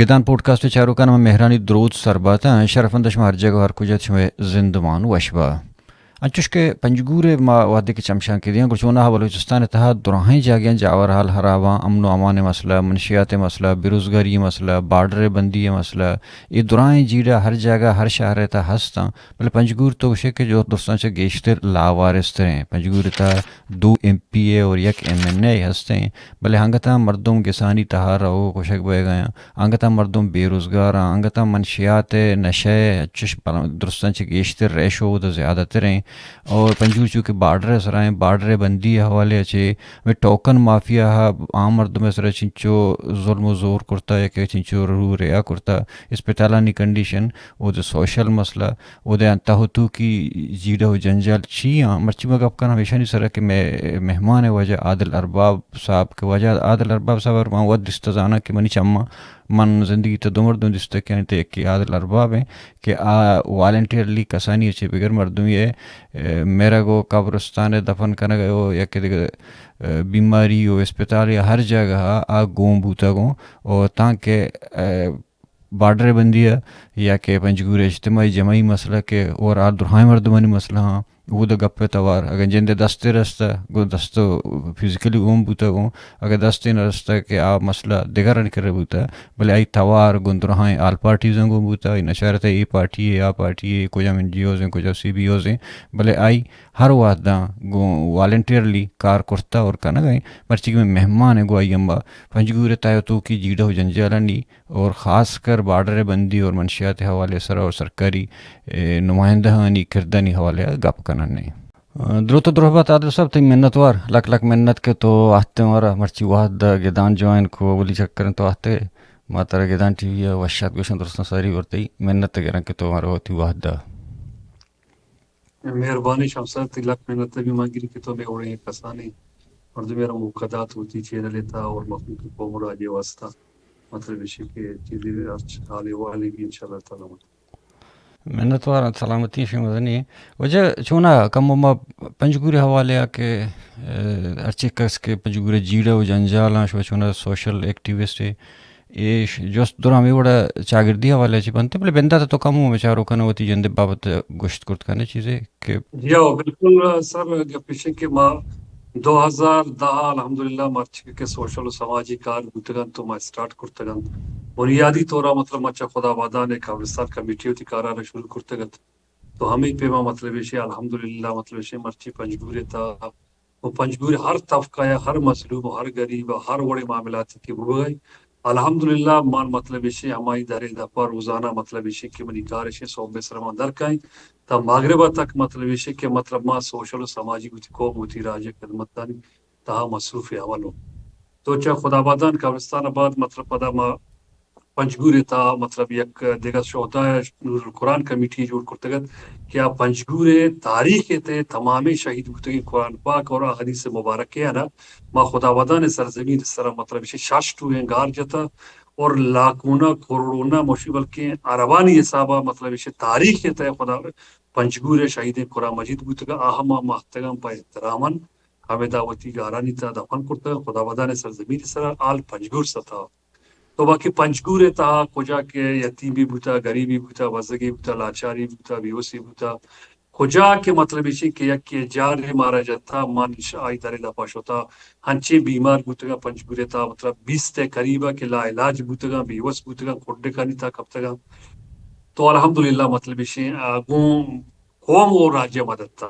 گدان پوڈکاسٹ ءِ چاروکاں، من مہرانی دروت سر باتاں۔ شرفمند شما ہر جگہ و ہر کجا ات، شمئے زندمان وش با۔ انچوش کہ پنجگور ءَ ما وہدے کہ چمشانکے دیاں، گڑا چوناہا بلوچستان ءِ تہا دراہیں جاگہاں جاور حال ہراباں، امن و امان ءِ مسئلہ، منشیات ءِ مسئلہ، بے روزگاری ءِ مسئلہ، بارڈر ءِ بندی ءِ مسئلہ، اے دراہیں جیڑہ ہر جاگہ ہر شہر ءِ تہا ہستاں۔ بلے پنجگور تو گوشے کہ جو درستاں چہ گیشتر لاوارث تریں۔ پنجگور ءِ تہا دو ایم پی اے اور یک ایم این اے ہستیں، بلے انگتاں مردم گسانی تہا رہو کشگ بئیگایاں، انگتاں مردم بے روزگاراں، انگتاں منشیات ءِ نشہ ءِ چش بل-، درستاں چہ گیشتر ریشو اود زیادہ تریں۔ اور پنجگور چونکہ بارڈر ءِ سرا ایں، بارڈر ءِ بندی ءِ حوالے ءَ چہ ہمے ٹوکن مافیا ءَ عام مردم ءِ سرا چنچو ظلم و زور کرتا یا کہ چنچو رو ریا کرتا، اسپتالانی کنڈیشن، اود سوشل مسئلہ، اود ءَ تہ و توکی جیڑہ و جنجال چی آں؟ مرچی ما گپ کناں ہمیشانی سرا کہ مئے مہمان ءِ واجہ عادل ارباب صاحب، کہ واجہ عادل ارباب صاحب ءَ من وت دیستہ زاناں کہ منی چماں، من زندگی تہ دو مردم دیستہ کہ آنی تہ یکے عادل ارباب ایں کہ آ والنٹیئرلی کسانی ءَ چہ بگر مردمی ءِ، اے، مرگ و قبرستان ءِ دفن کنگ و یکے دگہ، اے، بیماری و اسپتال یا ہر جاگہ ءَ آ گون بوتگ اوں و تانکہ، اے، بارڈر ءِ بندی ءَ یا کہ پنجگور ءِ اجتماعی جماعی مسئلہ کہ اوور آل دراہیں مردمانی مسئلہ آں، اود ءَ گپ ءِ توار، اگاں جند ءِ دست ءَ رستہ، گوں دست ءَ فزیکلی گون بوتگ اوں، اگاں دست ءَ نہ رستہ کہ آ مسئلہ دگرانی کرا بوتہ، بلے آئی توار گوں دراہیں آل پارٹیزاں گون بوتہ، آئی نچارتہ اے پارٹی ءِ، آ پارٹی ءِ، کجام این جی اوز ایں، کجام سی بی اوز ایں، بلے آئی ہر وہداں گوں والنٹیئرلی کار کرتہ اور کنگ ءَ ایں۔ مرچی کہ مئے مہمان ایں گوں آئی ہم پنجگور ءِ تہ و توکی جیڑہ و جنجالانی اور خاص کر بارڈر ءِ بندی اور منشیات ءِ حوالے ءِ سرا اور سرکاری، اے، نمائندہانی کردانی حوالے ءَ گپ کنن ایں۔ دروت و درہبات عادل صاحب، تئی منتوار، لک لک منت کہ تو آہتے مارا مرچی وہد ءَ گدان جوائن کو، اولی چکر ایں تو آہتے، ما ترا گدان ٹی وی ءَ وش آتک گوشاں، درستاں ساری اور تئی منت ءَ گراں کہ تو مارا وتی وہد ءَ۔ مہربانی شمس صاحب، تئی لک منت ءَ بھی من گری کہ تو مئے وڑیں کسانیں مردمے ءَ را موقع دات وتی چینل ءِ تہا اور مخلوق قوم و راج ءِ واسطہ، مطلب ایشی کہ چیزے ہرچ حال احوالے بھی انشاءاللہ تعالی۔ منتوار آں، سلامتی شما مزنی۔ واجہ چونا کمو ما پنجگور ءِ حوالے ءَ کہ، اے، ہرچی کس کہ پنجگور ءِ جیڑہ و جنجالاں شما چونا سوشل ایکٹیوسٹ اے، اے ش-، جست درا ہمے وڑا چاگردی حوالے چہ بنت، بلے بندات تو کمو مچارو کن وتی جند ءِ بابت گوشت کرت کن چیزے کہ۔ جی ہو، بالکل سر، گپ ایش کہ ما دو ہزار دہ الحمدللہ مرچی کہ سوشل و سماجی کار بوتگ انت تو ما اسٹارٹ کرتگ انت۔ بنیادی طور ءَ مطلب ما چہ خدا آبادان ءِ قبرستان کمیٹی وتی کارا را شروع کرتگ ات۔ تو ہمے پیما مطلب ایشی الحمدللہ مطلب ایشی مرچی پنجگور ءِ تہا و پنجگور ءِ ہر طبقہ یا ہر مظلوم و ہر غریب و ہر وڑیں معاملاتے کہ بوگا ایں، الحمدللہ من مطلب ایشی ہمائی در ءِ دپا روزانہ مطلب ایشی کہ منی کار ایشی صبح ءِ سرا من در کائیں تا مغرب ءَ تک مطلب ایشی کہ مطلب ما سوشل و سماجی وتی قوم وتی راج ءِ خدمتانی تہا مصروف عمل اوں۔ تو چہ خدا آبادان قبرستان ءَ بعد مطلب پدا ما پنجگور ءِ تہا مطلب یک دگہ شہداء نور القرآن کمیٹی جوڑ کرتگ ات کہ آ پنجگور ءِ تاریخ ءِ تہ ءَ تمامیں شہید بوتگیں قرآن پاک اور احادیث مبارکہ آناں ما خداودان ءِ سرزمین ءِ سرا مطلب ایشی شش ٹوہیں گار جتا اور لاکھونا کروڑونا مشی بلکیں اربانی حسابا مطلب ایشی تاریخ ءِ تہ ءَ خدا پنجگور ءِ شہیدیں قرآن مجید بوتگاں، آہاں ما ماہتگاں پہ احتراماں ہمدا وتی گارانی تہا دفن کرتگ، خداودان ءِ سرزمین ءِ سرا آل پنجگور ستا۔ تو باقی پنجگور ءِ تہا کجا کہ یتیمی بوتا، غریبی بوتا، بزگی بوتا، لاچاری بوتا، بیوسی بوتا، کجا کہ مطلب ایشی کہ یکے جارے مارا جتا، من ش-، آئی در ءِ دپا شتا، ہنچیں بیمار بوتگاں پنجگور ءِ تہا، مطلب بیست ءِ قریبا کہ لا علاج بوتگاں، بیوس بوتگاں، کڈکانی تہا کپتگاں۔ تو الحمدللہ مطلب ایشی، آ، گوں قوم و راج ءِ مدد تا،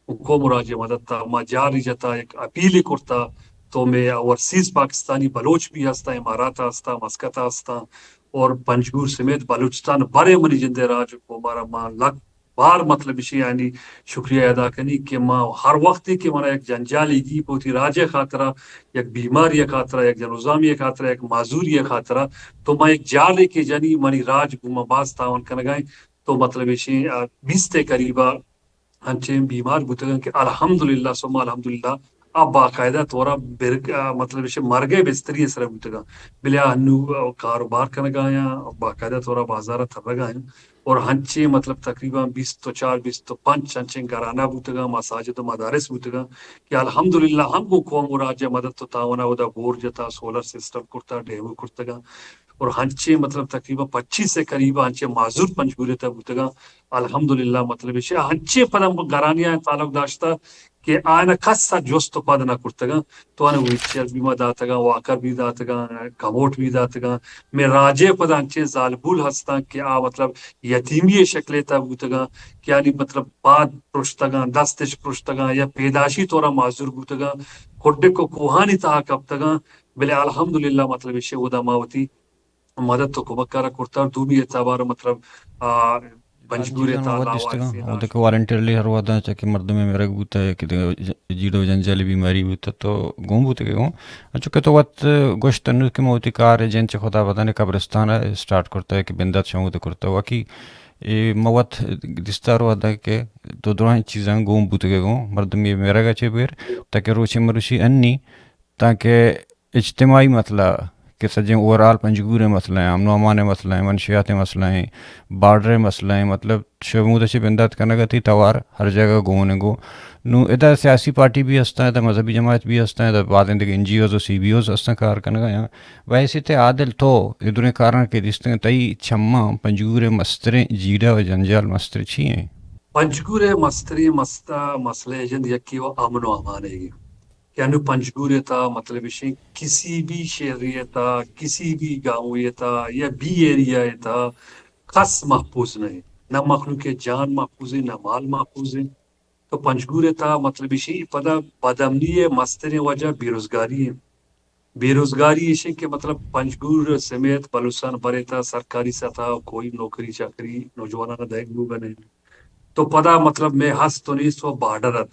گوں قوم و راج ءِ مدد تا ما جاری جتا، یک اپیلے کرتا، تو مئے اوورسیز پاکستانی بلوچ بھی ہستا، امارات ہستا، مسقط ہستا اور پنجگور سمیت بلوچستان بھر ءِ منی جند ءِ راج و قوم ءَ را ما لک بار مطلب ایشی آنی شکریہ ادا کنی کہ ما ہر وقتے کہ منا یک جنجالے گی پہ وتی راج ءِ خاطرا، یک بیماری ءِ خاطرا، یک جنوزامی ءِ خاطرا، یک معذوری ءِ خاطرا، تو ما یک جارے کہ جنی منی راج گوں ما باز تعاون کنگا ایں۔ تو مطلب ایشی، آ، بیست ءِ قریبا انچیں بیمار بوتگاں کہ الحمدللہ ثم الحمدللہ آ باقاعدہ طورا بر-، آ، مطلب ایشی مرگ ءِ بستری ءِ سرا بوتگاں، بلے آ ہنو کاروبار کنگا آیاں، باقاعدہ طورا بازارا ترگا آیاں اور ہنچیں مطلب تقریباً بیست و چار، بیست و پنچ انچیں گھرانہ بوتگاں، مساجد و مدارس بوتگاں کہ الحمدللہ ہم گوں قوم و راج ءِ مدد و تعاونا اودا بور جتا، سولر سسٹم کرتا، ڈیمو کرتگاں۔ اور ہنچیں مطلب تقریباً پچیس ءِ قریب ءَ ہنچیں معذور پنجگور ءِ تہ بوتگاں۔ الحمدللہ مطلب ایشی ءَ ہنچیں پدا گرانی ءَ تعلق داشتہ کہ آیاں کس ءَ جست ءُ پد نہ کرتگاں۔ تو آیاں ویل چیئر بیمہ داتگاں، واکر بی داتگاں، کموٹ بی داتگاں۔ مئے راج ءِ پدا ہنچیں زالبول ہستاں کہ آ مطلب یتیمی ءِ شکل ءِ تہ بوتگاں کہ آنی مطلب پاد پرشتگاں، دست اش پرشتگاں یا پیدائشی طور ءَ معذور بوتگاں، کڈک ءُ کوہانی تہا کپتگاں، بلے الحمدللہ مطلب ایشی ءَ اودا ما وتی مدد ءُ کمک ءَ را کرتہ۔ اور دومی اعتبار مطلب، آ، پنجگور ءِ تہا لاوارثیں لاش۔ اودے کہ والنٹیئرلی ہر وہداں چہ کہ مردمے مرگ بوتہ یا کہ دگہ ج-، جیڑہ ءُ جنجالی بیماری بوتہ تو گون بوتگے گون۔ انچو کہ تو وت گوشت انو کہ ما وتی کار ءِ جند چہ خدابادان ءِ قبرستان ءَ اسٹارٹ کرتہ کہ بندات شمود کرتہ۔ واقعی اے ما وت دیستہ ہر وہداں کہ دو دراہیں چیزاں گون بوتگے گون، مردمی مرگ ءَ چہ بیر تاکہ روچے مروچی انی تاکہ اجتماعی مسئلہ کہ سجیں اوورآل پنجگور ءِ مسئلہ ایں، امن ءُ امان ءِ مسئلہ ایں، منشیات ءِ مسئلہ ایں، بارڈر ءِ مسئلہ ایں، مطلب شمود ءَ چہ بندات کنگ ءَ تئی توار ہر جاگہ گون ایں گون۔ نوں ادا سیاسی پارٹی بھی ہستاں، ادا مذہبی جماعت بھی ہستاں، ادا بازیں دگہ این جی اوز ءُ سی بی اوز ہستاں کار کنگ ءَ۔ بحیثیت عادل تو اے دریں کاراں کہ دیستگ تئی چماں پنجگور ءِ مستریں جیڑہ ءُ جنجال مستر چی ایں؟ پنجگور ءِ مستریں مست-، مسئلہ ءِ جند یکے ءُ امن ءُ امان ءِ کہ انو پنجگور ءِ تہا مطلب ایشیں کسی بھی شہری ءِ تہا، کسی بھی گاؤں ءِ تہا یا بی ایریا ءِ تہا کس محفوظ نہ ایں، نہ مخلوق ءِ جان محفوظ ایں، نہ مال محفوظ ایں۔ تو پنجگور ءِ تہا مطلب ایشیں پدا بدامنی ءِ مستریں وجہ بے روزگاری ایں۔ بے روزگاری ایشیں کہ مطلب پنجگور سمیت بلوچستان بھر ءِ تہا سرکاری سطح ءَ کوئی نوکری چاکری نوجواناں دئیگ بوگ ءَ نہ ایں۔ تو پدا مطلب مئے ہست ءُ نیست ءُ بارڈر ات۔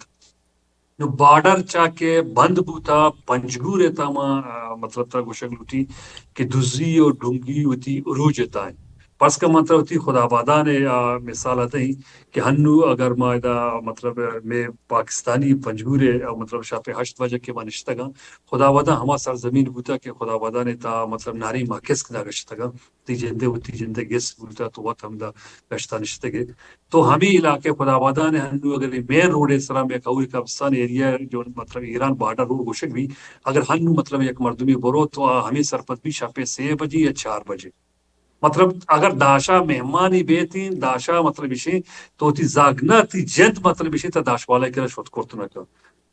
نوں بارڈر چا کہ بند بوتا، پنجگور ءِ تہا ما، آ، مطلب ترا گوشگ لوٹی کہ دزی ءُ ڈنگی وتی عروج ءِ تہا ایں۔ فرض کن من ترا وتی خدابادان ءِ، آ، مثال ءَ دئیں کہ ہنو اگر ما ادا مطلب مئے پاکستانی پنجگور ءِ، آ، مطلب شپ ءِ ہشت بجہ کہ ما نشتگاں، خدابادان ہما سرزمین بوتا کہ خدابادان ءِ تہا مطلب ناری ماکسک داگشتگاں۔ تئی جندے وتی جندے گس بوتہ تو وت ہمدا گشتا نشتگے۔ تو ہمے علاقہ خدابادان ءِ ہنو اگر اے مین روڈ ءِ سرا مئے کہوری قبرستان ایریا جو مطلب ایران بارڈر روڈ گوشگ بی، اگر ہنو مطلب یک مردمی برو تو آ ہمے سرپد بی شپے سے بجے یا چار بجے۔ مطلب اگر داشا مہمانی بیتیں، داشا مطلب ایشیں تو وتی زاگ نہ تئی جند مطلب ایشیں تا داش والا کرا شت کرت نہ کن۔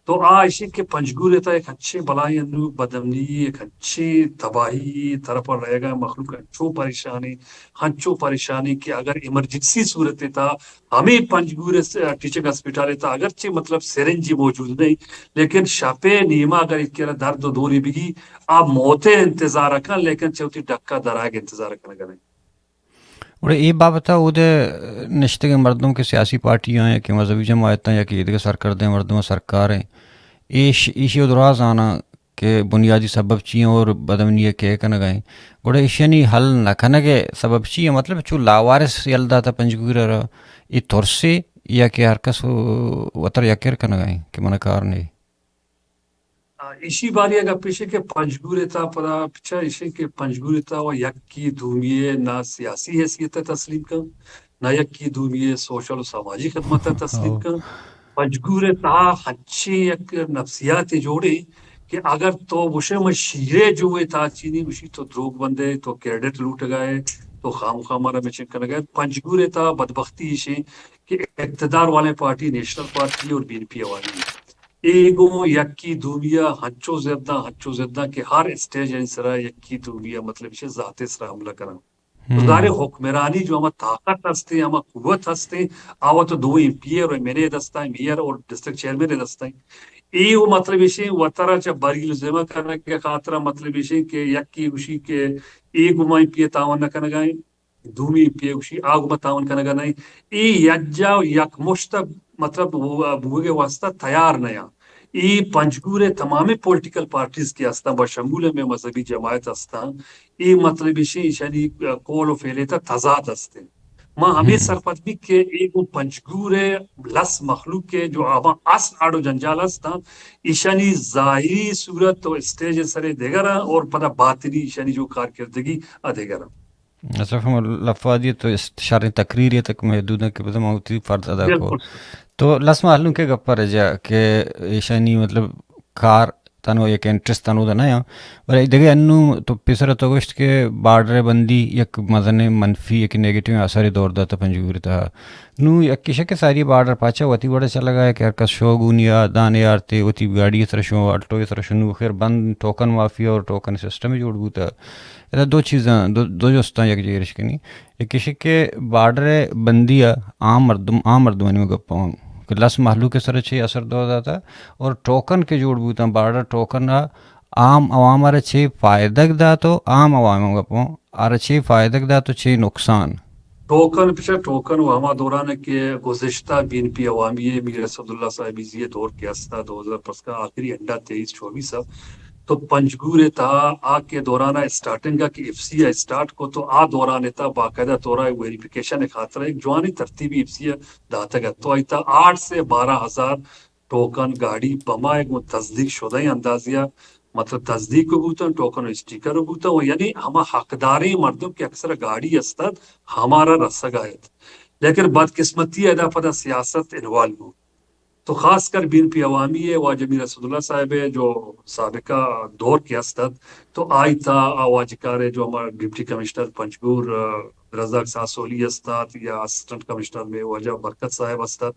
تو آ ایشی کہ پنجگور ءِ تہا یک انچیں بلاہیں انو بدامنی، یک انچیں تباہی طرف ءَ رہگا، مخلوق انچو پریشانی، انچو پریشانی کہ اگر ایمرجنسی صورت ءِ تہا ہمے پنجگور ءِ س-، ٹیچنگ ہاسپٹل ءِ تہا اگرچہ مطلب سرنجی موجود نہیں، لیکن شپے نیما اگر ایک کرا درد ءُ دوری بگی، آ موت ءِ انتظار ءَ کن، لیکن چہ وتی ڈکا درائگ انتظار کنگا نہیں۔ گڑا اے بابت ءَ اود ءَ نشتگیں مردم کہ سیاسی پارٹی آں یا کہ مذہبی جماعت آں یا کہ ایدگہ سرکردیں مردم ءُ سرکار ایں، ایش، ایشی ءَ درا زاناں کہ بنیادی سبب چی ایں اور بدامنی ءَ کئے کنگ ءَ ایں۔ گڑا ایشانی حل نہ کنگ ءِ سبب چی ایں؟ مطلب چو لاوارث یل داتہ پنجگور ءَ را، اے ترسے یا کہ ہر کس وتر یکر کنگ ءَ ایں کہ من کار نے۔ آ، ایشی باری ءَ گپ ایش کہ پنجگور ءِ تہا پدا پچا ایش کہ پنجگور ءِ تہا و یکی دومی ءَ نہ سیاسی حیثیت ءَ تسلیم کن، نہ یکی دومی ءَ سوشل و سماجی خدمت ءَ تسلیم کن۔ پنجگور ءِ تہا ہنچیں یک نفسیاتے جوڑے کہ اگر تو گوشے من شیرے جو ءِ تہا چینی گوشی تو دروگ بندے، تو کریڈٹ لوٹگا ئے، تو خامخا مارا مچن کنگا ئے۔ پنجگور ءِ تہا بدبختی ایشیں کہ اقتدار والے پارٹی نیشنل پارٹی اور بی این پی والی اے گوں یکی دومی ءَ ہنچو زداں، ہنچو زداں کہ ہر اسٹیج ءِ سرا یکی دومی ءَ مطلب ایشی ذات ءِ سرا حملہ کناں۔ تو ظاہر ہے حکمرانی جو ہما طاقت ہستے، ہما قوت ہستے، آ وت دو ایم پی اے اور ایم این اے دستا، میئر اور ڈسٹرکٹ چیئرمین دستا۔ اے وہ مطلب ایشی وترا چہ بری الزمہ کرنے کے خاطر مطلب ایشی کہ یکی گوشی کہ اے گما ایم پی اے تعاون نہ کنگا ایں، دومی پی او سی آ گوما تعاون کنگا نہ ایں۔ اے یکجا و یک مشت مطلب بو-، بوگے واسطہ تیار نہ آں۔ اے پنجگور ءِ تمامیں پولیٹیکل پارٹیز کہ ہستاں، بشمول مئے مذہبی جماعت ہستاں، اے مطلب ایشی، ایشانی قول و فعل ءِ تہا تضاد ہستیں۔ ما ہمے سرپد بی کہ اے گوں پنجگور ءِ لس مخلوق ءِ جو آواں اصل آڑ و جنجال ہستاں، ایشانی ظاہری صورت و اسٹیج ءِ سرے دگراں اور پدا باطنی ایشانی جو کارکردگی آ دگراں۔ اشرف احمد لفادی تو است-، شریں تقریرے تک محدود ایں کہ بزاں من وتی فرض ادا کو۔ تو لس مہلوک ءِ گپ ءَ رجا کہ ایشانی مطلب کار تنو یک انٹرسٹ تنو دا نہ یا۔ بلے دگہ انو تو پیسر تو گوشت کہ بارڈر بندی یک مزن منفی، یک نیگیٹو اثر دور داتا پنجگور تہا۔ نو یک کشک ساری بارڈر پاچا وتی وڑا چلگا ہے کہ ہر کس شو گونی آ دانے آرتے، وتی گاڑی سر شو، الٹو سر شو، نو خیر بند ٹوکن مافیا اور ٹوکن سسٹم جوڑ بوتا۔ ادا دو چیزاں، دو، دو جستاں یک جیرش کنی۔ یک کشک کہ بارڈر بندی آ عام مردم، عام مردمانی گپ ہوں کہ لس مہلوک سر چے اثر دور داتا اور ٹوکن کے جوڑ بوتا، بارڈر ٹوکن آ عام عوام ء را چے فائدگ دات و عام عوام ء گپوں آ را چے فائدگ دات و چے نقصان؟ ٹوکن پچا ٹوکن و ہما دوران کہ گزشتہ بی این پی عوامی ء میر اسداللہ صاحب ایزی ء دور کہ است ء دو ہزار پسکا آخری انڈا تئیس چوبیس ء تو پنجگور ء تہا آ کہ دوران ء اسٹارٹنگ ء کہ ایف سی ء اسٹارٹ کو تو آ دوران ء تہا باقاعدہ طور ء ویریفیکیشن ء خاطر ء یک جوانی ترتیبی ایف سی ء داتگ ات تو آئی تہا آٹھ سے بارہ ہزار ٹوکن گاڑی بمائے گوں تصدیق شدہ اندازیا مطلب تصدیق بوتن، ٹوکن و اسٹیکر بوتن و یعنی ہما حقداریں مردم کہ اکثر گاڑی استت ہمارا رسگ آیت۔ لیکن بدقسمتی ادا پدا سیاست انوالو بو۔ تو خاص کر بی این پی عوامی ہے واجہ میر اسداللہ صاحب ہے جو سابقہ دور کے استت تو آئی تا آ واجکار ہے جو ہمارا ڈپٹی کمشنر پنجگور، آ، رزاق ساسولی استات یا اسسٹنٹ کمشنر میں واجہ برکت صاحب استت۔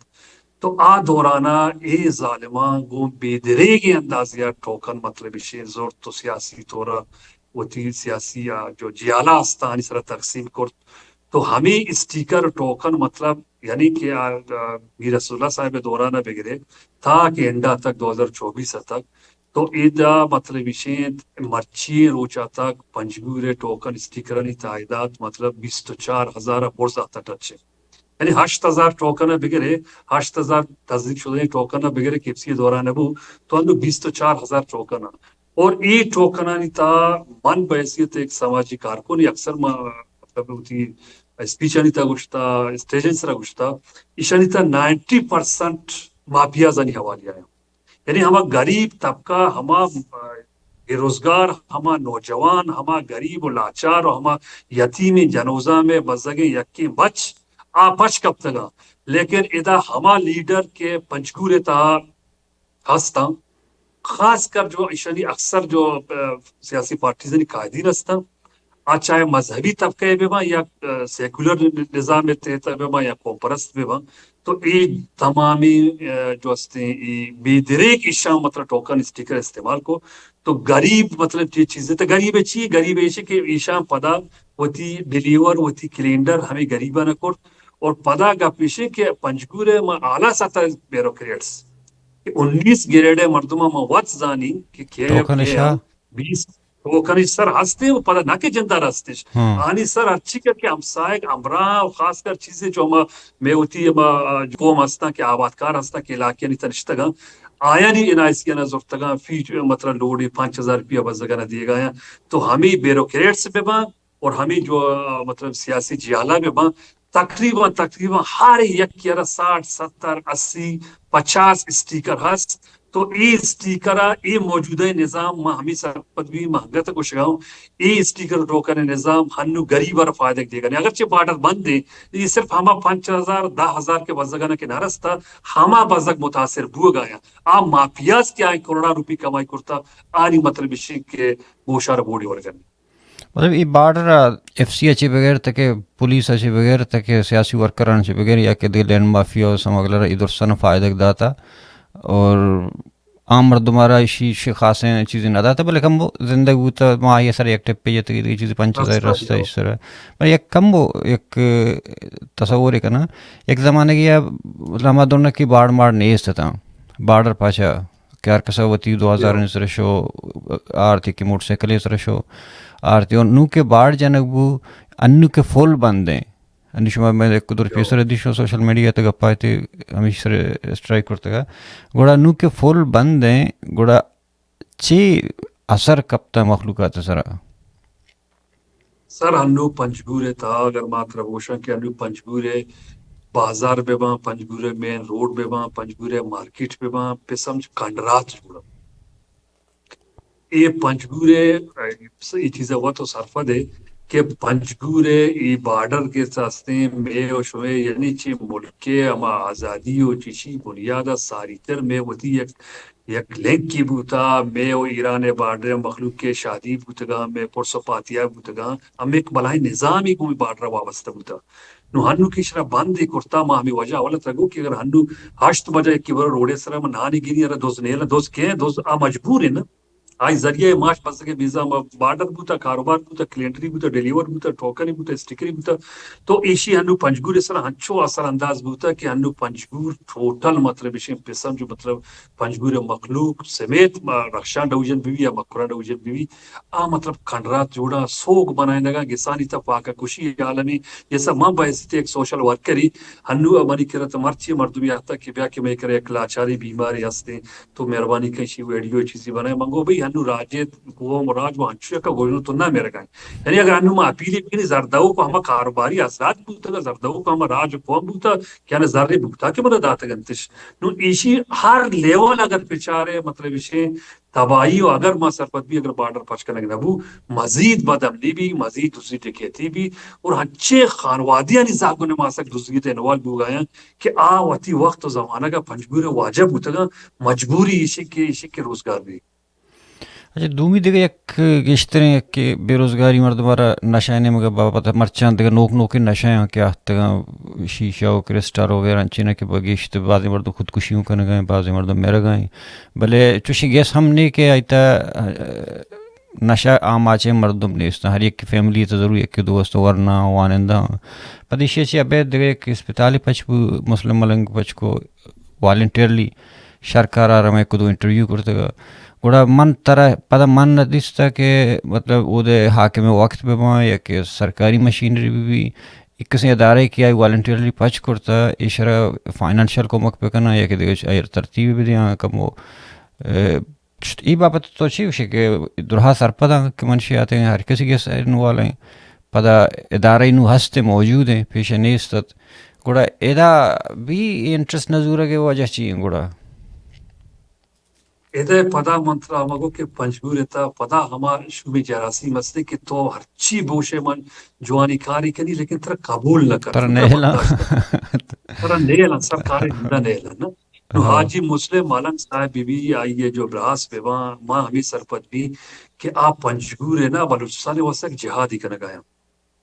تو آ دورانا اے ظالماں گوں بے دریگیں اندازے ء ٹوکن مطلب ایشی زرت تو سیاسی طور ء وتی سیاسی آ جو جیالہ استانی سرا تقسیم کرت تو ہمے اسٹیکر ٹوکن مطلب یعنی کہ آ، آ، میر رسول اللہ صاحب ء دورانا بگرے تا کہ انڈا تک دو ہزار چوبیس ء تک تو ادا مطلب ایشیں مرچی روچا تک پنجگور ء ٹوکن اسٹیکرانی تعداد مطلب بیست و چار ہزار ء برز آتا ٹچ ء۔ یعنی ہشت ہزار ٹوکن ء بگرے، ہشت ہزار تصدیق شدہ ٹوکن ء بگرے کہ ایف سی ء دوران ء بو، تو انو بیست و چار ہزار ٹوکن ء۔ اور اے ٹوکنانی تہا من بحیثیت ایک سماجی کارکن اکثر ما مطلب وتی اسپیچانی تہا گوشتا، اسٹیجن سرا گوشتا، ایشانی تہا نائنٹی پرسنٹ مافیازانی حوالے آیا۔ یعنی ہما غریب طبقہ، ہما بے روزگار، ہما نوجوان، ہما غریب و لاچار و ہما یتیمیں جنوزام ء بزگیں یکیں بچ آ پچ کپتگاں۔ لیکن ادا ہما لیڈر کہ پنجگور ء تہا ہستاں، خاص کر جو ایشانی اکثر جو، آ، سیاسی پارٹیزانی قائدین ہستاں، آ چاہے مذہبی طبقہ ء بہ باں یا، آ، سیکولر نظام ء تحت ء بہ باں یا قوم پرست بہ باں، تو اے تمامیں، آ، جو ہستیں اے بے دریک ایشاں مطلب ٹوکن اسٹیکر استعمال کو تو غریب مطلب چی چیزے تو غریب چی غریب ایشی کہ ایشاں پدا وتی ڈیلیور وتی کلینڈر ہمیں غریباں نہ کرت اور پدا گپ ایشی کہ پنجگور ء ما اعلی سطح بیوروکریٹس کہ انیس گریڈ ء مردماں ما وت زانی کہ کے ٹوکن ایف اے شاہ۔ بیس ٹوکن سر ہستے و پدا نہ کہ جندار ہستش۔ ہاں۔ آنی سر ہرچی کہ، کہ ہمسائگ ہمراہ و خاص کر چیزیں جو ہما مئے وتی ہما، آ، قوم ہستاں کہ آبادکار ہستاں کہ علاقیانی تنشتگاں، آیانی این آئی سی آنا زرتگاں، فی مطلب لوڈی پانچ ہزار روپیہ بزگانا دیگایاں۔ تو ہمیں بیوروکریٹس بہ باں، اور ہمیں جو، آ، مطلب سیاسی جہلا بہ باں، تقریباً، تقریباً ہر یکے ء را ساٹھ، ستر، اسی، پچاس اسٹیکر ہست۔ تو اے اسٹیکر ء اے موجودہ نظام ما ہمیں سرپد بھی مہنگت گوشگا ہوں۔ اے اسٹیکر ٹوکن نظام ہنو غریب ء را فائدہ دیگا نہیں۔ اگرچہ بارڈر بند ہے، یہ صرف ہما پنچ ہزار، دہ ہزار کے بزگانا کے نہ رستا، ہما بزگ متاثر بوگا یا۔ آ مافیاز کہ آئیں کروڑا روپی کمائی کرتا، آنی مطلب اسی کہ گوشار بوڑی ورگن۔ مطلب، اے بارڈر ء ایف سی ء چہ بغیر تک، پولیس ء چہ بغیر تک، سیاسی ورکران چہ بغیر یا کہ دگہ لینڈ مافیا و سمگلر ء اے درساں فائدگ داتا اور عام مردم ء را ایشی چہ خاصیں چیزے نہ داتا، بلے کمو زندگ بوتا، ما آئی ء سر یک ٹپے جتگی، دگہ چیزے پنچ ہزار رستہ ایش سر۔ بلے یک کمو یک تصور کناں، یک زمانگے ء لما دنکی بارڈ مارڈ نیست اتاں، بارڈر پاچا کہ ہر کسا وتی دو ہزار سر شو آرتی کہ موٹر سائیکل سر شو آرتی اور نو کہ بارڈ جنگ بو، انو کہ فل بند ہیں۔ انو شما میں ایک دور پیسر دیشو سوشل میڈیا تے گپا تے ہمیش سر اسٹرائک کرتگا۔ گڑا نو کہ فل بند ہیں، گڑا چی اثر کپتا مخلوقات سرا؟ سر، ہنو پنجگور ء تہا اگر ما ترا گوشاں کہ ہنو پنجگور ء بازار بہ باں، پنجگور ء مین روڈ بہ باں، پنجگور ء مارکیٹ بہ باں، پہ سمجھ کنڈرات جوڑ اے پنجگور ء، اے چیز ء وت و سرپد ء کہ پنجگور ءِ اے بارڈر کہ ہستیں، مئے و شمئے، یعنی چہ ملک ءِ ہما آزادی و چشی بنیاد ءَ ساری تر مئے وتی یک، یک لنکے بوتا، مئے و ایران ءِ بارڈر ءِ مخلوق ءِ شادی بوتگاں، مئے پرس و پاتیا بوتگاں، ہم یک بلاہیں نظامے گوں بارڈر ءَ وابستہ بوتا۔ نوں ہنو کہ ایشرا بندے کرتا، ما ہمے وجہ اول ترا گو کہ اگر ہنو ہشت بجہ یکے برو روڈ ءِ سرا، من نانی گری، ارا دز نیل، دز کئے، دز آ مجبور انت۔ آئی ذریعہ معاش بزگ ءِ بیزا ما بارڈر بوتا، کاروبار بوتا، کلینڈری بوتا، ڈیلیور بوتا، ٹوکن بوتا، اسٹیکر بوتا۔ تو ایشی ہنو پنجگور ءِ سرا ہنچو اثر انداز بوتا کہ ہنو پنجگور ٹوٹل، مطلب، ایشی پسم جو، مطلب، پنجگور ءِ مخلوق سمیت، ما رخشان ڈویژن بی بی یا مکران ڈویژن بی بی، آ، مطلب، کنڈرات جوڑا، سوگ بنائینگا، گسانی تا فاقہ کشی عالمی، جیسا من بحیثیت ایک سوشل ورکری، ہنو منی کرا تا مرچی مردمی آتا کہ بیا کہ مئے کرا یک لاچاری بیماری ہستے، تو مہربانی کن شی ویڈیو چیزی بنائے۔ من گو بھئی ہنو راجے قوم راج و ہنچو یکا گوشنو تو نہ مرگائیں۔ یعنی اگر ہنو ما اپیل بکنی زردہو کو ہما کاروباری حضرات بوتا، زردہو کو ہما راج قوم بوتا، کہ ہمے زر بوتا کہ منا داتگ انتش۔ نوں ایشی ہر لیول اگر پچارے، مطلب ایشی تباہی و اگر ما سرپد بی، اگر بارڈر پچ کنگ نہ بو، مزید بدامنی بی، مزید دزی ڈکیتی بی، اور ہنچیں خانوادیانی زہگن ماسک دزی تے انوالو بوگایاں کہ آ وتی وقت و زمانگ ءَ پنجگور ءَ واجہ بوتگاں، مجبوری ایشی کہ، ایشی کہ روزگار بی۔ اچھا، دومی دگہ یک گیشتریں یک کہ بے روزگاری مردم را نشہ ءِ نیمگ ءَ بابت مرچاں دگہ نوک نوکیں نشہ آں کہ آہتگاں، شیشہ و کرسٹل وغیرہ انچیں کہ بگیشت بازیں مردم خودکشی ہوں کنگا ہیں، بازیں مردم مرگا ہیں۔ بلے چوشیں گیس ہم نے کہ آئی تا نشہ آماچیں مردم نیست، ہر یک فیملی تا ضرور یک دو است، ورنا وانندہ۔ پد ایشی چی ابید دگہ یک اسپتال پچ بو، مسلم ملنگ پچ کو، والنٹیئرلی شرکار ءَ را مئے کدو انٹرویو کرتگ۔ گڑا من ترا پدا من نہ دیستہ کہ مطلب اودے حاکم وقت بہ باں یا کہ سرکاری مشینری بہ بی، یک کسیں ادارے کہ آئی والنٹیئرلی پچ کرتہ، ایشرا فائنانشل کمک بہ کناں یا کہ دگہ آئی ترتیب بہ دیاں کمو، اے، اے بابت تو چی گوشے کہ درہا سرپداں کہ منشیات ہیں، ہر کسی گیس انوالو ہیں، پدا ادارہ نو ہست ہیں، موجود ہیں، پیش نیست ات۔ گڑا ادا بھی انٹرسٹ نہ زورگ ءِ وجہ چی ہیں گڑا؟ ادا پدا من ترا ہما گو کہ پنجگور ءِ تا پدا ہما شومی جراثیم ہستے کہ تو ہرچی بوشے من جوانی کاری کنی، لیکن ترا قبول نہ کن، ترا ترا نیلاں۔ برداشت نہ کن۔ ترا نیلاں، سرکار ءِ جوڑا نیلاں نا۔ نو ہاں۔ حاجی مسلم ملنگ صاحب بہ بی، آئی ءِ جو براس بہ باں، ما ہمے سرپد بی کہ آ پنجگور ءَ نا بلوچستان ءِ واستہ یک جہادی کنگ ءَ آیاں۔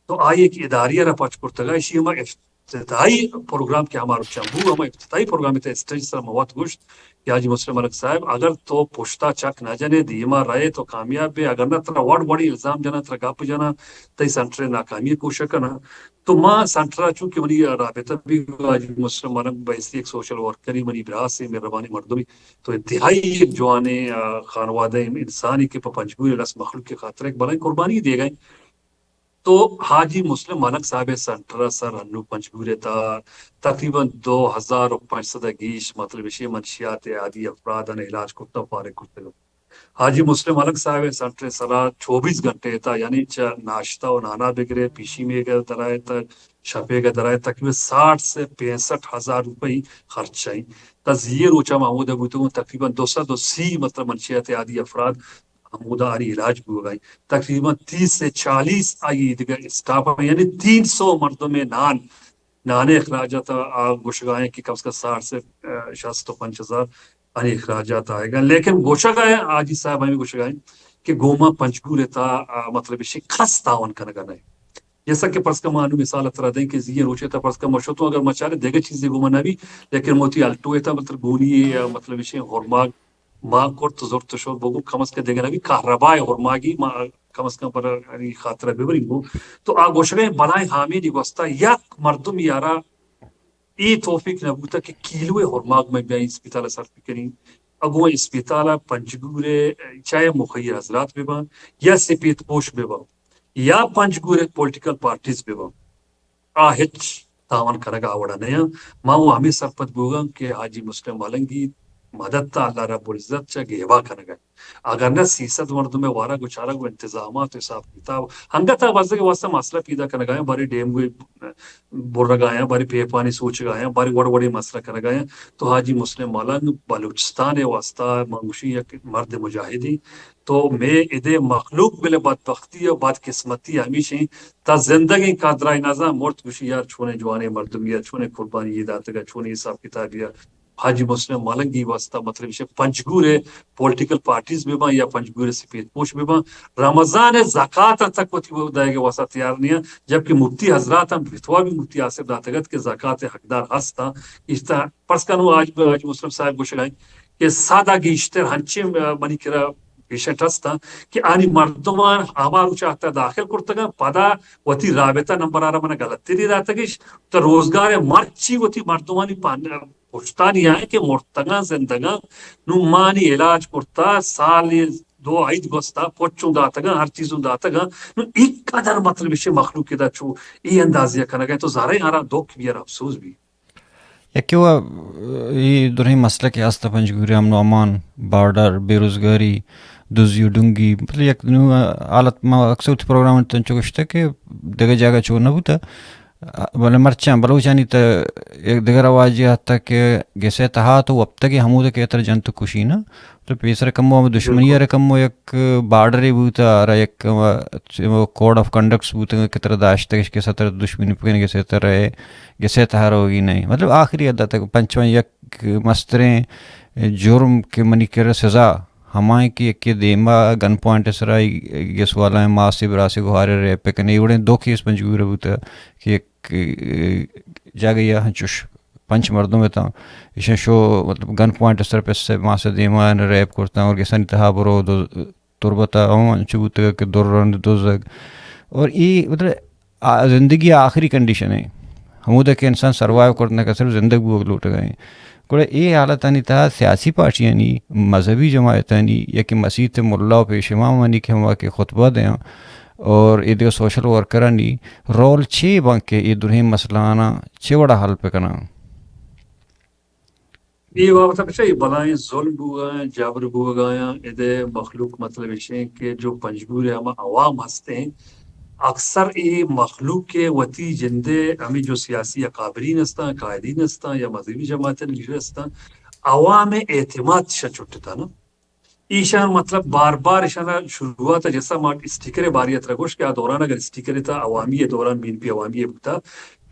تو آئی ءَ یک اداری ءَ را پچ کرتگ ءَ، ایشی ہما افتتاحی پروگرام کہ ہما روچاں بو، ہما افتتاحی پروگرام ءِ تہ ءَ اسٹیج سر ما وت گوشت کہ حاجی مسلم ملک صاحب، اگر تو پشتا چک نہ جنے، دیما رئے تو کامیاب بے، اگر نہ ترا وڑ وڑی الزام جناں، ترا گپ جناں، تئی سنٹر ءِ ناکامی ءِ کوشش کناں۔ تو ما سنٹر ءَ چونکہ منی رابطہ بھی حاجی مسلم ملک بحیثیت یک سوشل ورکری منی براس ءِ مہربانی مردمی، تو انتہائی یک جوانیں، آ، خانوادہ انسانی کہ پہ پنجگور ءِ لس مخلوق ءِ خاطر یک بلائیں قربانی دیگ ءَ۔ تو حاجی مسلم ملک صاحب ءِ سنٹر ءَ سر ہنو پنجگور ءِ تا تقریباً دو ہزار و پنچ سد ءَ گیش، مطلب ایشی، منشیات ءِ عادی افراداں علاج کرتا فارغ کرتگ۔ حاجی مسلم ملک صاحب ءِ سنٹر ءِ سرا چوبیس گھنٹے ءِ تا، یعنی چہ ناشتہ و نانا بگرے، پیشی میگ ءَ درائے تا شپیگ ءَ درائے، تقریباً ساٹھ سے پینسٹھ ہزار روپئی خرچ ایں۔ تا زی ءِ روچا ما ہمودا بوتگوں، تقریباً دو سد و سی، مطلب، منشیات ءِ عادی افراد ہمودا آنی علاج بوگ ءَ ایں۔ تقریباً تیس سے چالیس آئی دگہ اسٹاف ایں، یعنی تین سو مردم ءِ نان، نان ءِ اخراجات آ گوشگ ءَ ایں کہ کم از کم ساٹھ سے، آ، شست و پنچ ہزار آنی اخراجات آئیگ ءَ۔ لیکن گوشگ ءَ ایں، حاجی صاحب ہمیں گوشگ ءَ ایں کہ گوما پنجگور ءِ تا، آ، مطلب ایشی کس تعاون کنگ ءَ نہ ایں۔ جیسا کہ فرض کن ما انو مثال ءَ ترا دیں کہ زی ءِ روچ ءِ تا فرض کن ما شتوں، اگر ما چارے دگہ چیزے گوما نہ بی، لیکن موتی الٹو ءِ تا مطلب گونی یا مطلب ایشی ہورماگ ما کرت زرت شد بگو کم از کم دگہ نبی کہربائے ہورماگی ما کم از کم پر انی خاطر ببریں گو۔ تو آ گوشگیں بلائیں حامی دی گوستا یک مردم یارا اے توفیق نہ بوتا کہ کیلو ہورماگ میں بیائی اسپتال صرف کنی۔ اگو اسپتال پنجگور چاہے مخیر حضرات بباں یا سپید پوش بباں یا پنجگور پولیٹیکل پارٹیز بباں۔ آ ہچ تاوان کنگ ءَ آ وڑ ءَ نہ اَنت۔ ما وَ ہمے سرپد بوگ ءَ ایں کہ حاجی مسلم ملنگی مدد تا اللہ رب العزت چہ گیبا کنگا۔ اگر نہ سیصد مردم وارا گچارگ و انتظامات و حساب کتاب انگت ء بزگ واسطہ مسئلہ پیدا کنگا ہیں، بارے ڈیم گوی برگا ہیں، بارے پیپانی سوچگا ہیں، بارے وڑ وڑی مسئلہ کنگا ہیں۔ تو حاجی مسلم ملنگ بلوچستان واسطہ منگوشی یک مرد مجاہدی۔ تو میں ادے مخلوق بلے بدبختی و بدقسمتی ہمیشیں تا زندگیں قدرائی نزان، مرت گوشی یار چونے جوانے مردمی یا چونے قربانی یہ داتگا، چونے حساب کتابی حاجی مسلم ملنگی واسطہ، مطلب، اسے پنجگور پولیٹیکل پارٹیز بہ باں یا پنجگور سفید پوش بہ باں، رمضان زکات تک وتی دائیگ واسطہ تیار نہیں ہیں، جبکہ مفتی حضرات ہم فتوا بھی مفتی آصف داتگت کہ زکات حقدار ہستاں۔ اشتا پرس کنو آج، آج مسلم صاحب گوشگائیں کہ سادا گیشتر ہنچیں منی کرا پیشنٹ ہستاں کہ آنی مردمان ہما روچا حتی داخل کرتگاں، پدا وتی رابطہ نمبر آرا من غلطی دی داتگش، تو روزگار مرچی وتی مردمانی پان پشتانی آئے کہ مرتگاں زندگاں، نو مانی علاج کرتا، سال دو عید گوستا، پچوں داتگاں، ہر چیزوں داتگاں، نو ایک قدر مطلب اسے مخلوق دا چو ای اندازیہ کنگا تو زارے آرا دکھ بھی اور افسوس بھی۔ یکے و ای درہیں مسئلہ کہ ہست پنجگوری امن و امان، بارڈر، بے روزگاری، دزی و ڈنگی، مطلب یک نو حالت ما اکثر وتی پروگرام تنچو گشتہ کہ دگہ جاگہ چو نہ بوتہ۔ بلے مرچاں بلوچانی تہ یک دگہ رواجے آتہ کہ گسے تہا تو وپتگے ہمودے کہ ترا جنت کشی نہ۔ تو پیسر کمو ہم دشمنی ء کمو یک بارڈرے بوتہ، ہرا یک کوڈ آف کنڈکٹس بوتگ کہ ترا داشتگش کہ ستر دشمنی پکن گسے ترا گسے تہا روگی نہیں۔ مطلب آخری حد تک پنچواں یک مستریں جرم کہ منی کر سزا ہمائیں کہ یکے دیما گن پوائنٹ سرا گس والا ماسے براسے گوہارے ریپ کنے، ایوڑیں دو کیس پنجگور بوتہ کہ یک جاگہ یا ہنچوش پنچ مردم اتاں، ایشاں شو مطلب گن پوائنٹ سر پس سے ماسے دیما ریپ کرتاں اور گسانی تہا برو دو تربت ء ہم انچو بوتگ کہ در رند دزگ اور ای مطلب آ-، زندگی ء آخری کنڈیشن ہے، ہمودا کہ انسان سروائیو کرت نہ کہ صرف زندگ بوگ لوٹگ ء۔ گڑا اے حالتانی تہا سیاسی پارٹیانی، مذہبی جماعتانی یا کہ مسیت ملا و پیش امامانی کہ ہما کہ خطبہ دیاں اور اے دگہ سوشل ورکرانی رول چے باں کہ اے درہیں مسئلہ آناں چے وڑا حل بکناں؟ اے بابت ء بچار اے بلاہیں ظلم بوگایاں، جبر بوگایاں، ادے مخلوق مطلب ایشیں کہ جو پنجگور ء ہما عوام ہستیں، اکثر اے مخلوق ء وتی جندے ہمیں جو سیاسی اکابرین ہستاں، قائدین ہستاں یا مذہبی جماعت لیڈر ہستاں، عوام ء اعتماد شہ چٹتا نا۔ ایشان مطلب بار بار ایشان شروعات ء جیسا ما اسٹیکر ء باری ء ترا گوشت کہ آ دوران اگر اسٹیکر ء تھا عوامی ء دوران بی این پی عوامی ء بوتا،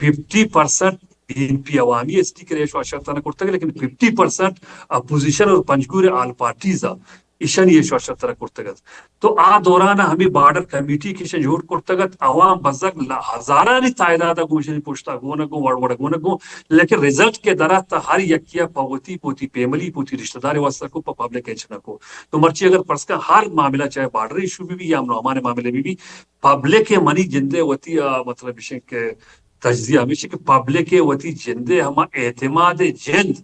fifty percent B N P عوامی اسٹیکر ایش واشر تھا نہ کرتگ، لیکن ففٹی پرسنٹ اپوزیشن اور پنجگور آل پارٹیز ء ایشانی ایش واشر تھا کرتگ ات۔ تو آ دوران ء ہمیں بارڈر کمیٹی کہ ایشان جوڑ کرتگ ات، عوام بزگ ل-، ہزارانی تعداد ء گوں ایشانی پشتا گون ء گوں وڑ وڑ گون ء گوں، لیکن رزلٹ کہ در ات ہر یکی ء پہ وتی پوتی پیملی پوتی رشتہ دار واسطہ کو پہ پبلک ایچ نہ کو۔ تو مرچی اگر پرس کن ہر معاملہ چاہے بارڈر ایشو بہ بی یا امن و امان معاملہ بہ بی، پبلک ء منی جندے وتی آ، مطلب ایشیں کہ تجزیہ ہمیش کہ پبلک ء وتی جندے ہما اعتماد جند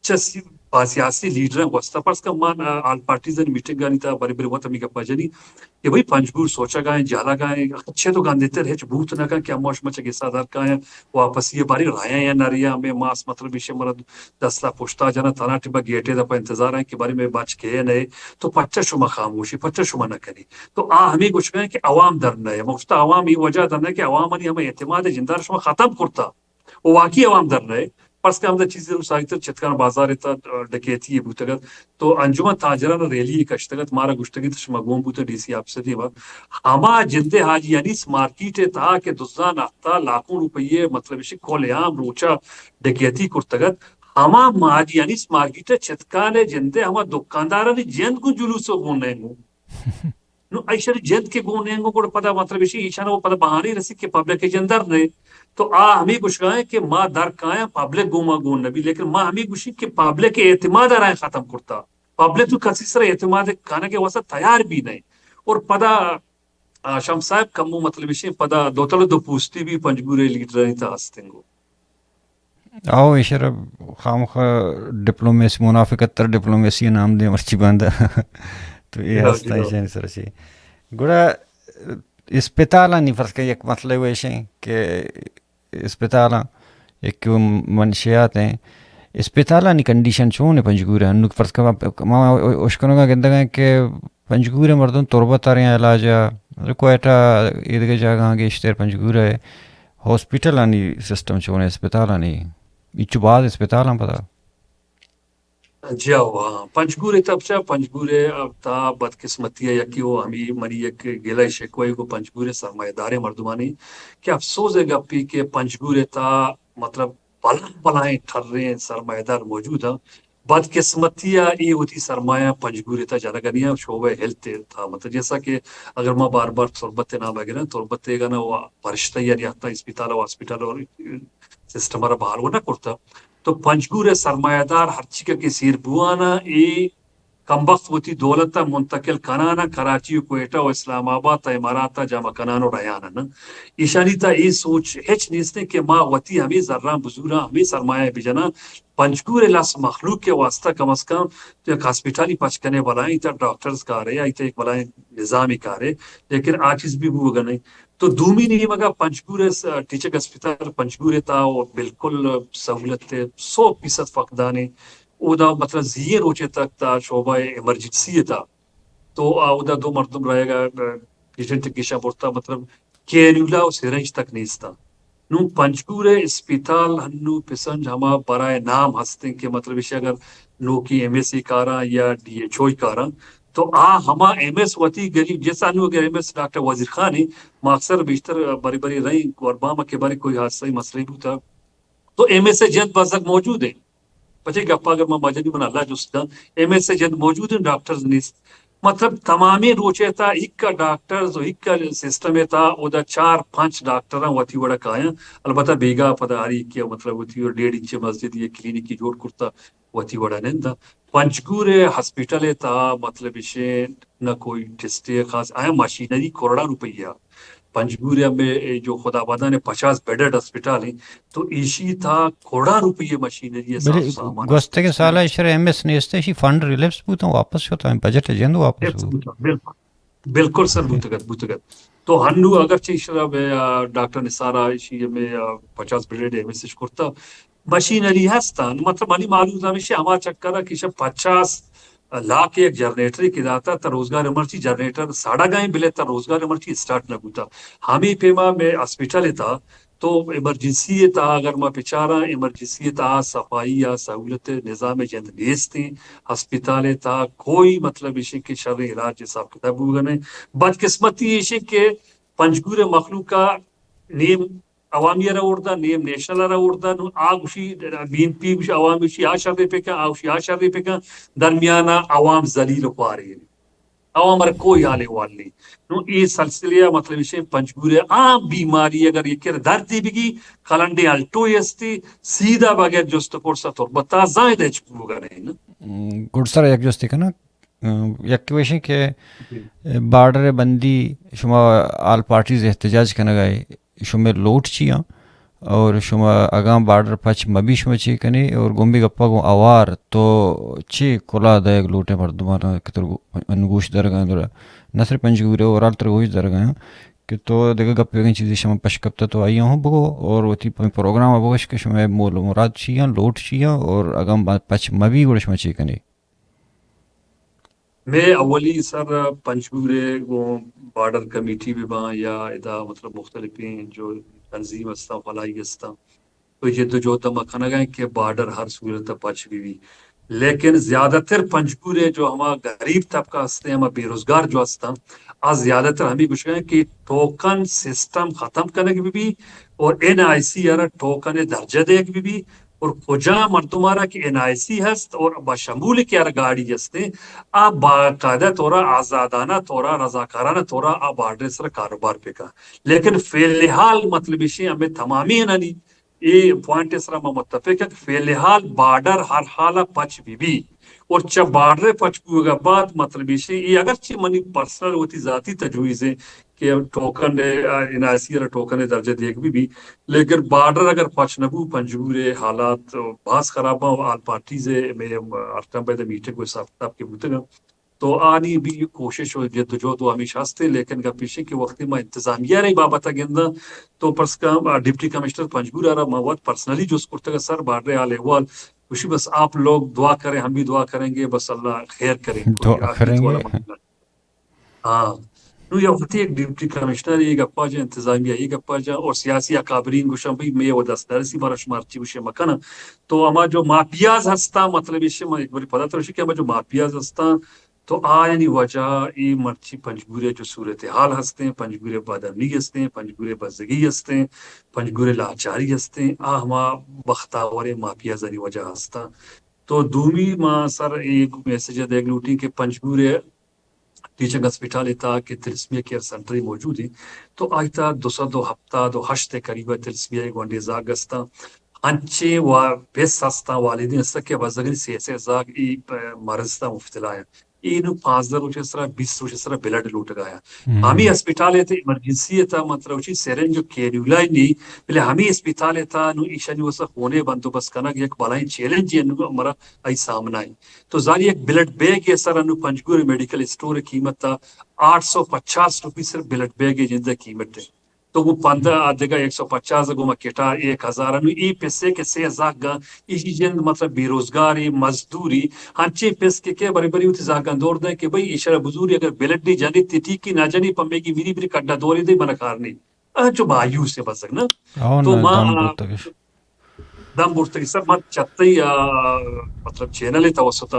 چہ سی-، با سیاسی لیڈراں گوستا۔ پرس کن من آ، آل پارٹیز میٹنگانی تا بری بری وت ہمی گپا جنی کہ بھئی پنجگور سوچگا ہیں، جہلگا ہیں، چے تو گندتر ہچ بوت نہ کن کہ اما شما چہ گسا در کایاں واپسی ء باریں رایاں یا نہ ریاں، ہمے ماس مطلب ایشی مرا دستا پشتا جناں، تھنا ٹیبا گیٹے دپا انتظار ہیں کہ باریں مئے بچ کئے نئے، تو پچا شما خاموشی، پچا شما نہ کنی؟ تو آ ہمیں گوشگا ہیں کہ عوام در نئے۔ ما گوشتا عوام ای وجہ در نئے کہ عوامانی ہمیں اعتماد جندار شما ختم کرتا و واقعی عوام در نئے۔ پرس کہ ہمدا چیزی رو ساہتر چتکان بازار تا ڈکیتی بوتگت۔ تو انجمن تاجران ریلی کشتگ ات، مارا گوشتگ ات شما گون بوت ڈی سی آفس ء دیما۔ ہما جندے حاجی انیس مارکیٹ ء تہا کہ دزان اہتا لاکھوں روپیے مطلب اش کل عام روچا ڈکیتی کرتگ ات، ہما حاجی انیس مارکیٹ ء چتکال ء جندے ہما دکاندارانی جند گوں جلوس ء گون نہ گوں۔ نو ایشانی جند کہ گون نہ گوں گڑا پدا مطلب اش ایشان وہ پدا بہانے رسی کہ پبلک ء جند در نہ۔ تو آ ہمیں گوشگا ہیں کہ ما در کایاں پبلک گوں ما گون نبی، لیکن ما ہمیں گوشی کہ پبلک اعتماد ء رائے ختم کرتا۔ پبلک تو کسی سر اعتماد کنگ ء واسطہ تیار بھی نہیں۔ اور پدا آ، شمس صاحب کمو مطلب ایشیں پدا دوتل دو پوستی بھی پنجگور ء لیڈرانی تہا ہستیں گو۔ آو ایشرا خامخا ڈپلومیسی، منافقت تر ڈپلومیسی نام دے مرچی بندہ۔ تو اے ہستا ایشانی سر چی۔ گڑا اسپتالانی فرض کہ یک مسئلہ وہ ایشیں کہ اسپتالاں یک منشیات ہیں، اسپتالانی کنڈیشن چون ہے پنجگور ء؟ انوک فرض کن ما اشکنگا گندگا کہ پنجگور ء مردم تربت ء رہاں علاج ء، کوئٹہ، ایدگہ جاگہاں گیشتر پنجگور ء ہاسپٹلانی سسٹم چون ہے، اسپتالانی؟ اچو باز اسپتال ہم پدا۔ جی ہاں، پنجگور ء تب چا پنجگور ء تا بدقسمتی ء یکی وہ ہمی منی یک گلہ شکوہ گو پنجگور ء سرمایہ داریں مردمانی کہ افسوس ء گپی کہ پنجگور ء تا مطلب بلاہیں بلاہیں ٹریں سرمایہ دار موجود ہیں۔ بدقسمتی ء اے وتی سرمایہ پنجگور ء تا جنگ ء نیاں، شعبہ ہیلتھ ء تا۔ مطلب جیسا کہ اگر ما بار بار تربت ء نام ء گریں، تربت ء گنا وہ پرشتہ یا ریاست اسپتال و ہاسپٹل اور سسٹم ء را بحال وہ نہ کرتا۔ تو پنجگور ء سرمایہ دار ہرچی کہ سیر بوانا اے کمبخت وتی دولت ء منتقل کنان ء کراچی و کوئٹہ و اسلام آباد تا امارات ء جمع کنان و رہان ء۔ ایشانی تا اے سوچ ہچ نیست کہ ما وتی ہمے زراں بزوراں، ہمے سرمایہ بجناں پنجگور ء لس مخلوق ء واسطہ کم از کم تو یک ہاسپٹالی پچ کنے بلائیں تا ڈاکٹرز کارے، آئی تا یک بلائیں نظامی کارے، لیکن آ چیز بھی بوگا نہیں۔ تو دومی نیمگا پنجگور ء س-، ٹیچنگ ہسپتال پنجگور ء تا و بالکل سہولت ء سو فیصد فقدانے۔ اودا مطلب زی اے روچے تک تا شعبہ ایمرجنسی ء تا۔ تو آ اودا دو مردم رہے گا، پیشنٹ گیشا برتا، مطلب کینولا و سرنج تک نیستا۔ نوں پنجگور ء اسپتال ہنو پسنج ہما برائے نام ہستیں کہ مطلب ایشی اگر نوکی ایم ایس ای کاراں یا ڈی ایچ او کاراں تو آ ہما ایم ایس وتی گریب جیسا نوں اگر ایم ایس ڈاکٹر وزیر خان ہے، ما اکثر بیشتر بری بری رہی قربان کہ بری کوئی حادثہ مسئلہ بوتا تو ایم ایس ء جند بزگ موجود انت۔ پچے گپا اگر من مجنی من اللہ جست کن، ایم ایس ء جند موجود انت، ڈاکٹرز نیست۔ مطلب تمامیں روچے تا ایک ڈاکٹرز و ایک سسٹم تا اودا چار پنچ ڈاکٹراں وتی وڑا کایاں۔ البتہ بیگا پدا ہر ایک مطلب وتی ڈیڑھ انچ مسجد یا کلینکی جوڑ کرتا وتی وڑا نندا۔ پنجگور ہاسپٹل تا مطلب ایشے نہ کوئی ٹیسٹے خاص، آیا مشینری کروڑا روپیہ۔ پنجگور ء ہمے اے جو خدا آبادان ء پچاس بیڈڈ ہسپتال ہیں، تو ایشی تھا کروڑاں روپی ء مشینری ء ساز بلے و سامان گوستگیں سال ء ایشرا ایم ایس نیست، ایشی فنڈ ریلیپس بوتاں، واپس شت، ہمیں بجٹ ء جند واپس بوت۔ بوتاں، بالکل، بالکل سر بوتگت، بوتگت۔ تو ہنو اگرچہ ایشرا بے، آ، ڈاکٹر نثار ء ایشی ہمے، آ، پچاس بیڈڈ ایم ایس اش کرتا، مشینری ہستان، مطلب منی معلوم ہمیشہ ہما چکر ء کہ ایشاں پچاس لاکھ یک جنریٹرے کہ داتا، تا روزگار مرچی جنریٹر ساڑا گائیں بلے تا روزگار مرچی اسٹارٹ نہ بوتا۔ ہمیں پیما میں ہاسپٹل تا تو ایمرجنسی تا اگر ما بچاراں ایمرجنسی تا صفائی یا سہولت نظام جند نیستیں، ہسپتال تا کوئی مطلب ایشی کہ شر علاج حساب کتاب بوگنے۔ بدقسمتی ایشی کہ پنجگور مخلوقہ نیم عوامی ء را اوڑ داں، نیم نیشنل ء را اوڑ داں، نوں آ گوشی، بی این پی گوشی، عوام گوشی آ شرے پکن، آ گوشی آ شرے پکن، درمیان ء عوام ذلیل و خوارے۔ عوام ء را کوئی حال احوال نہیں۔ نوں اے سلسلے ء مطلب ایشیں پنجگور ء عام بیماری اگر یکے را دردے بگی، کلنڈیں الٹوے استی، سیدھا بغیر جست و پرس ء تربت ء زاہد ہچ بوگا نہیں۔ گڈ سر یک جستے کناں، یکے وشیں کہ بارڈر بندی شما آل پارٹیز احتجاج کنگا ئے، شمے لوٹ چی آں؟ اور شما اگاں بارڈر پچ مبی شما چی کنے؟ اور گوں بی گپا گوں اوار تو چی کلا دئیگ لوٹے مردمانا کہ تر انگوش درگا ایں؟ نہ صرف پنجگور ء، اوورال تر گوش درگا ایں کہ تو دگہ گپے اگاں چیزے شما پش کپتا تو آئی ہوں بگو اور وتی پروگرام بگوش کہ شما مول و مراد چی آں، لوٹ چی آں اور اگاں پچ مبی گڑا شما چی کنے؟ مئے اولی سر پنجگور ء گوں بارڈر کمیٹی بہ باں یا ادا مطلب مختلفیں جو تنظیم ہستاں، فلاحی ہستاں، تو جد و جہد ما کنگ ء کہ بارڈر ہر صورت ء پچ بہ بی۔ لیکن زیادہ تر پنجگور ء جو ہما غریب طبقہ ہستیں، ہما بے روزگار جو ہستاں، آ زیادہ تر ہمیں گوشگ ء کہ ٹوکن سسٹم ختم کنگ بہ بی اور این آئی سی ء را ٹوکن ء درجہ دیگ بہ بی۔ اور کجا مردم ء را کہ این آئی سی ہست اور بشمول کہ ہر گاڑی ہستیں، آ باقاعدہ طورا، آزادانہ طورا، رضاکارانہ طورا آ بارڈر سر کاروبار بکا۔ لیکن فی الحال مطلب ایشی ہمیں تمامی انانی اے پوائنٹ سر ما متفق ہیں کہ فی الحال بارڈر ہر حال پچ بی بی اور چہ بارڈر پچ بوگا بعد مطلب ایشی، اے اگرچہ منی پرسنل وتی ذاتی تجویز ہے کہ ٹوکن ء، آ، این آئی سی ء را ٹوکن ء درجہ دیگ بہ بی، لیکن بارڈر اگر پچ نہ بو، پنجگور ء حالات باز خراب آں۔ آل پارٹیز ء مئے ہر ٹائم پہ میٹنگ و حساب کتاب کہ بوتگ آں، تو آنی بھی کوشش و جد و جہد و ہمیش ہستے، لیکن گپ ایشی کہ وقتی ما انتظامیہ ء بابت ء گنداں تو پرس کم، آ، ڈپٹی کمشنر پنجگور ء را ما وت پرسنلی جست کرتگ سر بارڈر ء حال احوال گوشی بس آپ لوگ دعا کریں، ہم بھی دعا کریں گے، بس اللہ خیر کریں۔ دعا کریں گے۔ ہاں۔ نو یا وتی ایک ڈپٹی کمشنر یہ گپا جا، انتظامیہ یہ گپا جا، اور سیاسی اکابرین گوشن بھئی میں وہ دست درسی بارا شمار چی گوشے مکنن۔ تو ہما جو مافیاز ہستاں، مطلب ایشی من ایک باری پدا ترشی کہ ہما جو مافیاز ہستاں، تو آیانی وجہ ای مرچی پنجگورے جو صورتحال ہستیں، پنجگورے بدامنی ہستیں، پنجگورے بزگی ہستیں، پنجگورے لاچاری ہستیں، آ ہما بختاوریں مافیازانی وجہ ہستاں۔ تو دومی ما سر ایک میسج دیگ لوٹیں کہ پنجگورے ٹیچنگ ہسپتال تا کہ تھیلیسیمیا کیئر سینٹر موجود ہیں، تو آئی تا دو سد و ہپتاد و ہشت قریب تھیلیسیمیا گونڈے زاگ ہستاں۔ انچیں و پس ہستاں، والدین ہستاں کہ بزگری سے سے زاگ ای پ-، مرض تا مبتلا ہیں۔ ای نو پانزدہ روچ سرا، بیست روچ سرا بلڈ لوٹگایا۔ ہمی ہسپتال تے ایمرجنسی تا مطلب چی سرنج و کینولا نی، بلے ہمی ہسپتال تا نو ایشانی واسطہ خونے بندوبست کنگ یک بلائیں چیلنج ہے نو مرا ای سامنا ہے۔ تو زانی یک بلڈ بیگ سر انو پنجگور میڈیکل اسٹور قیمت تا آٹھ سو پچاس روپی صرف بلڈ بیگ جند قیمت ہے۔ تو وہ پندہ آ دگہ ایک سو پچاس گوما کٹا ایک ہزار انو ای پیسے کہ سے ہزار گا ایشی جند مطلب بے روزگاری، مزدوری، ہنچیں پس کہ کہ بری بری وتی زاگاں دور دیں کہ بھئی ایشرا بزوری اگر بلڈ نی جنی تی ٹھیک کی نہ جنی پمیگی میری بری کڈا دوری دے من کار نہیں۔ انچو مایوس ہے بزگ نا۔ تو ما دم برتگی سر من چتئی آ، مطلب چینل توسط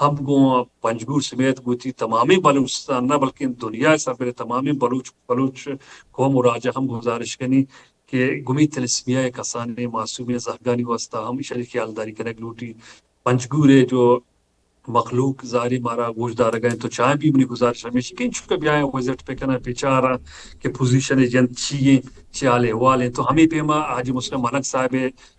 ہم گوں پنجگور سمیت گوتی تمامیں بلوچستان نہ بلکہ دنیا سر پر تمامیں بلوچ، بلوچ قوم و راج ہم گزارش کنی کہ گمی تھیلیسیمیا کسانیں معصومیں زہگانی واسطہ ہم ایشانی خیالداری کنگ لوٹی۔ پنجگورے جو مخلوق زاری مارا گوش دارگ ء انت تو چاہیں بھی منی گزارش ہمیش کہ انچو کہ بیایں وزٹ پہ کناں پچاراں کہ پوزیشن جنت چی ہیں، چی حال احوال ہیں۔ تو ہمیں پیما حاجی مسلم ملک صاحب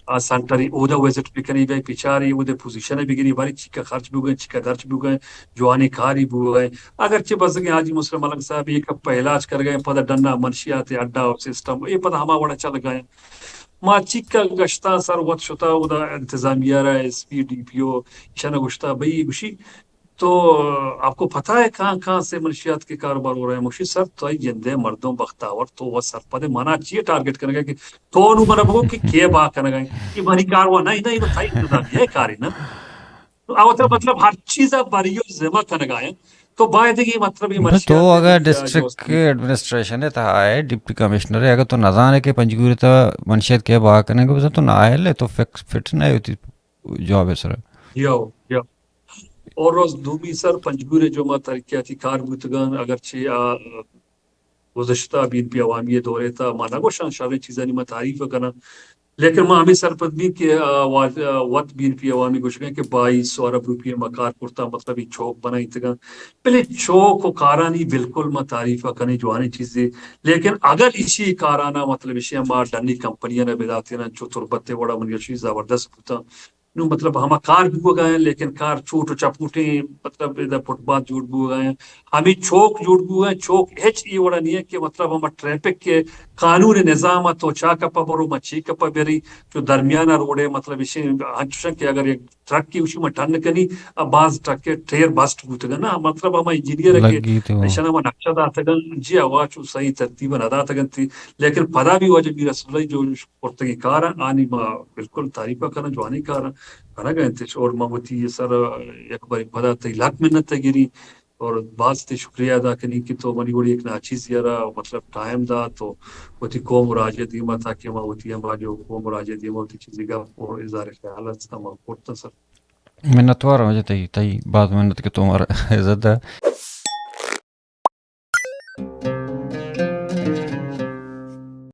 آ سینٹر اودا وزٹ پہ کنی بے پچاری اودا پوزیشن بگری باری چیکا خرچ بوگئے، چیکا درچ بوگئے، جوانی کاری بوگئے۔ اگرچہ بزگیں حاجی مسلم ملک صاحب ایک پہ علاج کر گئے پدا ڈنا منشیات اڈا اور سسٹم یہ پدا ہما وڑا چل گئے۔ ما چیکا گشتاں سر وت شتا اودا انتظامیہ را ایس پی ڈی پی او ایشانا گشتا بھئی گوشی تو آپ کو پتہ ہے کہاں کہاں سے منشیات کے کاروبار ہو رہے ہیں؟ مشی سر تو جندے مردم بختاور تو وہ سرپد منا چیئے ٹارگٹ کرنے کہ تو نو منا بگو کہ کے با کرنے کہ منی کاروا نہیں نہیں بتائی انتظامیہ کاری نا۔ تو اوتر مطلب ہر چیز بریو ذمہ کنگا ہے۔ تو باید یہ مطلب یہ بس تو اگر ڈسٹرکٹ ایڈمنسٹریشن ہے تھا ہے ڈپٹی کمشنر ہے اگر تو نزانے کہ پنجگور تا منشیات کے با کرنے کو بس تو نااہل ہے تو فکس فٹ نہیں ہوتی جواب ہے سر۔ یو یو اور روز دومی سر پنجگور جو ما ترقیاتی کار بوتگان اگرچہ آ گزشتہ بی این پی عوامی دورے تا ما نگوشان شریں چیزانی ما تعریف کناں، لیکن ما ہمیں سرپد بی کہ آ، وا-، آ، وت بی این پی عوامی گوشگیں کہ بائیس سو ارب روپی ما کار کرتا مطلب یہ چوک بنائیتگاں۔ بلے چوک و کارانی بالکل ما تعریف کنیں جوانیں چیزے، لیکن اگر اسی کارانا مطلب اسی ما ڈنی کمپنیاں بداتینا چو تربت وڑا من گشی زبردست بوتا۔ نو مطلب ہما کار بوگا ہیں لیکن کار چوٹ و چپوٹیں مطلب ادا فٹ پاتھ جوڑ بوگا ہیں، ہمیں چوک جوڑ بوگا ہیں، چوک ہچ یہ وڑا نہیں ہے کہ مطلب ہما ٹریفک کے قانون نظام تو چا کپا برو ما چی کپا بری، جو درمیانہ روڈ ہے مطلب اسی ہنچوشن کہ اگر یک ٹرک کی اسی ما ٹن کنی اب باز ٹرک کے ٹیر بسٹ بوتگا نا مطلب ہما انجینئر کے ایشنا ما نقشہ داتگن جی آواز چو صحیح ترتیب نہ داتگن تھی، لیکن پدا بھی واجہ میر رسول اللہ جو کرتگیں کاراں آنی ما بالکل تعریف ء کناں، جوانیں کاراں کنگ ء انت اور ما وتی سر یک بارے پدا تئی لک منت ء گری اور باز تئی شکریہ ادا کنی کہ تو منی وڑی یک ناچیزے ء را مطلب ٹائم دات تو وتی قوم و راج ء دیما تاکہ ما وتی ہما جو قوم و راج ء دیما وتی چیزے گپ اور اظہار خیال است ما کرتاں سر۔ منتوار ہوں تئی، تئی باز منت کہ تو مارا عزت دا۔